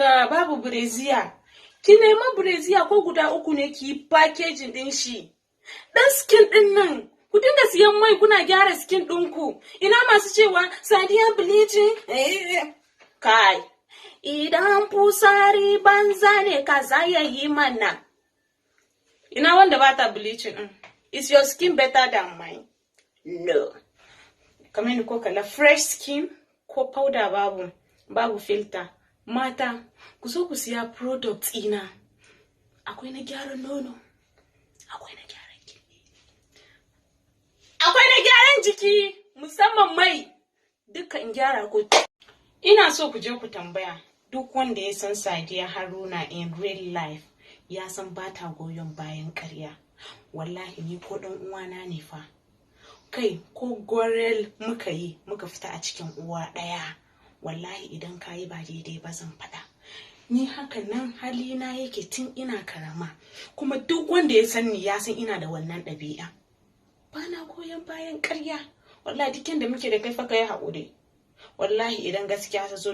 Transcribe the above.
Babu brassiere, ki nema brassiere ko guda uku ne, ki yi packaging din shi. Dan skin din nan, ku dinga siyan mai kuna gyara skin ɗinku. Ina masu cewa Sadiya bleaching? Kai, idan fusari banza ne, kaza ya yi mana. Ina wanda ba ta bleaching din? Is your skin better than mine? No. Kamar ni ko kala fresh skin, ko powder babu, babu filter. Mata, ku zo ku siya product ina. Akwai na gyaran nono, akwai na gyaran kidney, akwai na gyaran jiki, musamman mai duka in gyara ku. Ina so ku je ku tambaya duk wanda ya san Sadiya Haruna in real life, ya san ba ta goyon bayan ƙarya. Wallahi ni ko ɗan uwana ne fa, kai, ko gorel muka yi muka fita a cikin uwa ɗaya, wallahi idan ka yi ba daidai ba zan faɗa. Ni haka nan halina yake tun ina karama, kuma duk wanda ya san ni ya san ina da wannan ɗabi'a. Ba na goyon bayan ƙarya. Wallahi duk da muke da kai fa, ka yi haƙuri. Wallahi idan gaskiya ta zo